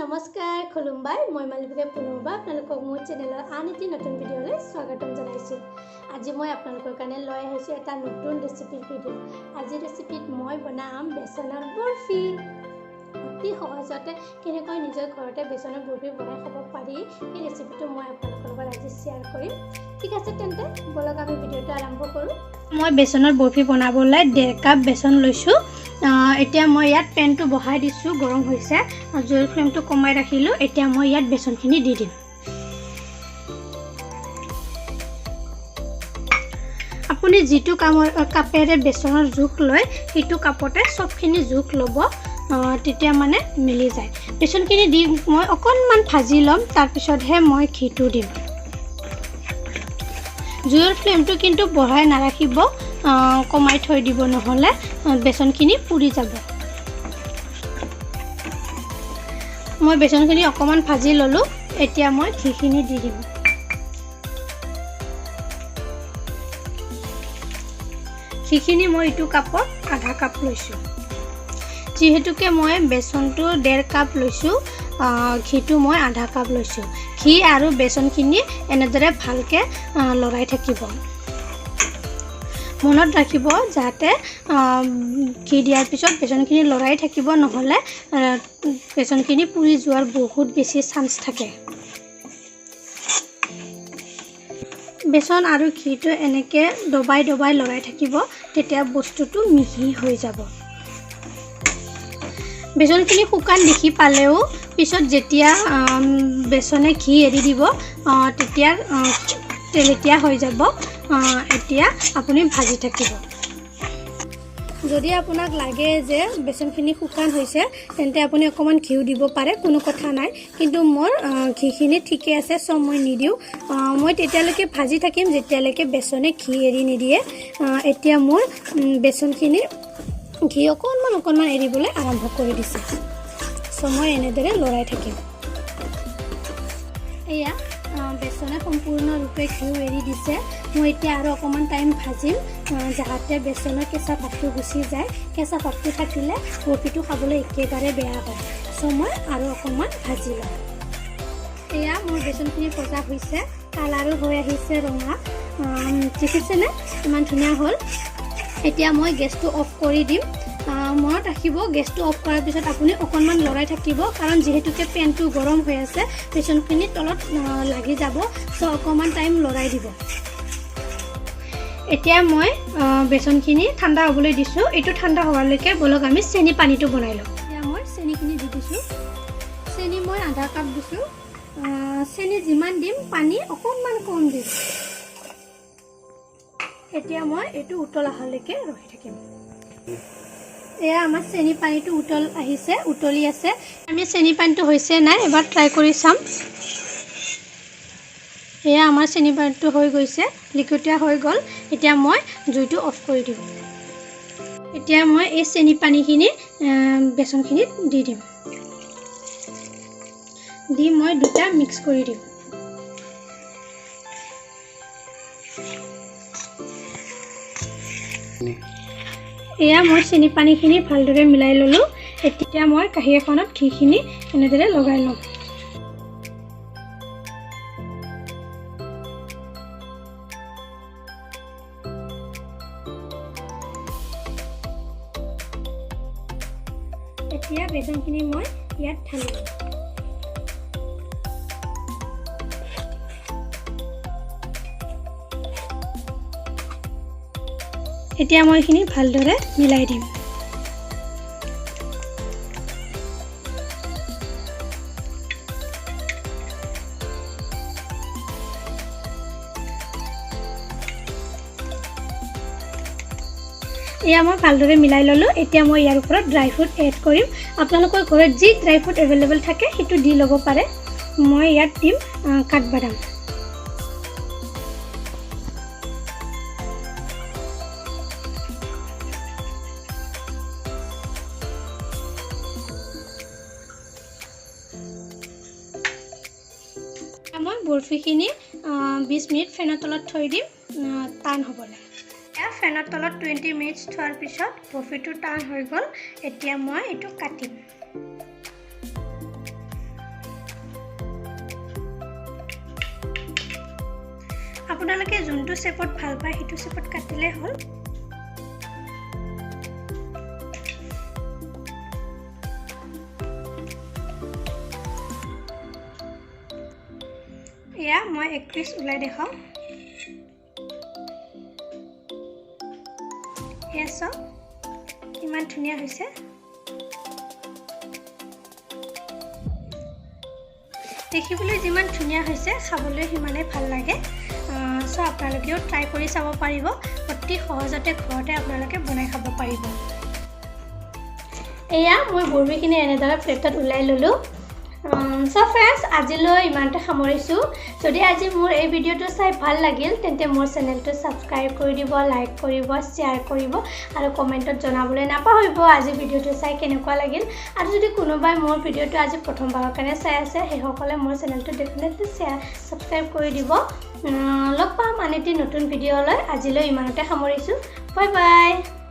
নমস্কাৰ খুলুমবাই, মই মালবিকা পুনৰবাৰ আপোনালোকক মোৰ চেনেলৰ আন এটি নতুন ভিডিঅ'লৈ স্বাগতম জনাইছোঁ। আজি মই আপোনালোকৰ কাৰণে লৈ আহিছোঁ এটা নতুন ৰেচিপিৰ ভিডিঅ'। আজিৰ ৰেচিপিত মই বনাম বেচনৰ বৰফি। অতি সহজতে কেনেকৈ নিজৰ ঘৰতে বেচনৰ বৰফি বনাই খাব পাৰি, সেই ৰেচিপিটো মই আপোনালোকৰ লগত আজি শ্বেয়াৰ কৰিম। ঠিক আছে, তেন্তে ব'লক আমি ভিডিঅ'টো আৰম্ভ কৰোঁ। মই বেচনৰ বৰফি বনাবলৈ 1.5 কাপ বেচন লৈছোঁ। এতিয়া মই ইয়াত পেনটো বহাই দিছোঁ, গৰম হৈছে, জুইৰ ফ্লেমটো কমাই ৰাখিলোঁ। এতিয়া মই ইয়াত বেচনখিনি দি দিম। আপুনি যিটো কাপেৰে বেচনৰ জোখ লয় সেইটো কাপতে চবখিনি জোখ ল'ব, তেতিয়া মানে মিলি যায়। বেচনখিনি দি মই অকণমান ভাজি ল'ম, তাৰপিছতহে মই ঘিটো দিম। জুইৰ ফ্লেমটো কিন্তু বঢ়াই নাৰাখিব, কমাই থৈ দিব, নহ'লে বেচনখিনি পুৰি যাব। মই বেচনখিনি অকণমান ভাজি ল'লোঁ। এতিয়া মই ঘিখিনি দি দিম। ঘিখিনি মই এইটো কাপত আধা কাপ লৈছোঁ। যিহেতুকে মই বেচনটো 1.5 কাপ লৈছোঁ, ঘিটো মই আধা কাপ লৈছোঁ। ঘি আৰু বেচনখিনি এনেদৰে ভালকৈ লৰাই থাকিব। মনত ৰাখিব যাতে ঘি দিয়াৰ পিছত বেচনখিনি লৰাই থাকিব, নহ'লে বেচনখিনি পুৰি যোৱাৰ বহুত বেছি চান্স থাকে। বেচন আৰু ঘিটো এনেকৈ দবাই দবাই লৰাই থাকিব, তেতিয়া বস্তুটো মিহি হৈ যাব। বেচনখিনি শুকান দেখি পালেও পিছত যেতিয়া বেচনে ঘি এৰি দিব, তেতিয়া তেলেতীয়া হৈ যাব। এতিয়া আপুনি ভাজি থাকিব। যদি আপোনাক লাগে যে বেচনখিনি শুকান হৈছে, তেন্তে আপুনি অকণমান ঘিউ দিব পাৰে, কোনো কথা নাই। কিন্তু মোৰ ঘিখিনি ঠিকে আছে, চ' মই নিদিওঁ। মই তেতিয়ালৈকে ভাজি থাকিম যেতিয়ালৈকে বেচনে ঘি এৰি নিদিয়ে। এতিয়া মোৰ বেচনখিনি ঘি অকণমান অকণমান এৰিবলৈ আৰম্ভ কৰি দিছে। চ' মই এনেদৰে লৰাই থাকিম। এয়া বেচনে সম্পূৰ্ণৰূপে ঘিউ এৰি দিছে। মই এতিয়া আৰু অকণমান টাইম ভাজিম, যাতে বেচনৰ কেঁচা ভাৱটো গুচি যায়। কেঁচা ভাৱটো থাকিলে বৰফিটো খাবলৈ একেবাৰে বেয়া হয়। চ' মই আৰু অকণমান ভাজি ল'ম। এয়া মোৰ বেচনখিনি ভজা হৈছে, কালাৰো হৈ আহিছে ৰঙা। দেখিছেনে ইমান ধুনীয়া হ'ল। এতিয়া মই গেছটো অফ কৰি দিম। মনত ৰাখিব, গেছটো অফ কৰাৰ পিছত আপুনি অকণমান লৰাই থাকিব, কাৰণ যিহেতুকে পেনটো গৰম হৈ আছে, বেচনখিনি তলত লাগি যাব। চ' অকণমান টাইম লৰাই দিব। এতিয়া মই বেচনখিনি ঠাণ্ডা হ'বলৈ দিছোঁ। এইটো ঠাণ্ডা হোৱালৈকে ব'লক আমি চেনি পানীটো বনাই লওঁ। এতিয়া মই চেনিখিনি দি দিছোঁ। চেনি মই আধা কাপ দিছোঁ। চেনি যিমান দিম পানী অকণমান কম দিম। এতিয়া মই এইটো উতল অহালৈকে ৰখি থাকিম। এয়া আমাৰ চেনি পানীটো উতল আহিছে, উতলি আছে। আমি চেনি পানীটো হৈছে নাই এবাৰ ট্ৰাই কৰি চাম। এয়া আমাৰ চেনি পানীটো হৈ গৈছে, লিকুটীয়া হৈ গ'ল। এতিয়া মই জুইটো অফ কৰি দিওঁ। এতিয়া মই এই চেনি পানীখিনি বেচনখিনিত দি দিম। দি মই দুটা মিক্স কৰি দিম। এয়া মই চেনি পানীখিনি ভালদৰে মিলাই ল'লোঁ। এতিয়া মই কাঁহী এখনত ঘিখিনি এনেদৰে লগাই ল'ম। এতিয়া বেচনখিনি মই ইয়াত ঢালি ল'ম। এতিয়া মই এইখিনি ভালদৰে মিলাই দিম। এয়া মই ভালদৰে মিলাই ল'লোঁ। এতিয়া মই ইয়াৰ ওপৰত ড্ৰাই ফ্ৰুট এড কৰিম। আপোনালোকৰ ঘৰত যি ড্ৰাই ফ্ৰুট এভেইলেবল থাকে সেইটো দি ল'ব পাৰে। মই ইয়াত দিম কাঠবাদাম। মই বৰফিখিনি 20 মিনিট ফেনৰ তলত থৈ দিম টান হ'বলৈ। ফেনৰ তলত 20 মিনিটছ থোৱাৰ পিছত বৰফিটো টান হৈ গ'ল। এতিয়া মই এইটো কাটিম। আপোনালোকে যোনটো শ্বেপত ভাল পায়, সেইটো শ্বেপত কাটিলে হ'ল। এয়া মই এক পিচ ওলাই দেখাওঁ। এয়া চাওক, কিমান ধুনীয়া হৈছে। দেখিবলৈ যিমান ধুনীয়া হৈছে, খাবলৈ সিমানেই ভাল লাগে। চ' আপোনালোকেও ট্ৰাই কৰি চাব পাৰিব। অতি সহজতে ঘৰতে আপোনালোকে বনাই খাব পাৰিব। এয়া মই বৰফিখিনি এনেদৰে প্লেটত ওলাই ল'লোঁ। চ' ফ্ৰেণ্ডছ, আজিলৈ ইমানতে সামৰিছোঁ। যদি আজি মোৰ এই ভিডিঅ'টো চাই ভাল লাগিল, তেন্তে মোৰ চেনেলটো ছাবস্ক্ৰাইব কৰি দিব, লাইক কৰিব, শ্বেয়াৰ কৰিব আৰু কমেণ্টত জনাবলৈ নাপাহৰিব আজি ভিডিঅ'টো চাই কেনেকুৱা লাগিল। আৰু যদি কোনোবাই মোৰ ভিডিঅ'টো আজি প্ৰথমবাৰৰ কাৰণে চাই আছে, সেইসকলে মোৰ চেনেলটো ডেফিনেটলি ছাবস্ক্ৰাইব কৰি দিব। লগ পাম আন এটি নতুন ভিডিঅ'লৈ। আজিলৈ ইমানতে সামৰিছোঁ। Bye bye.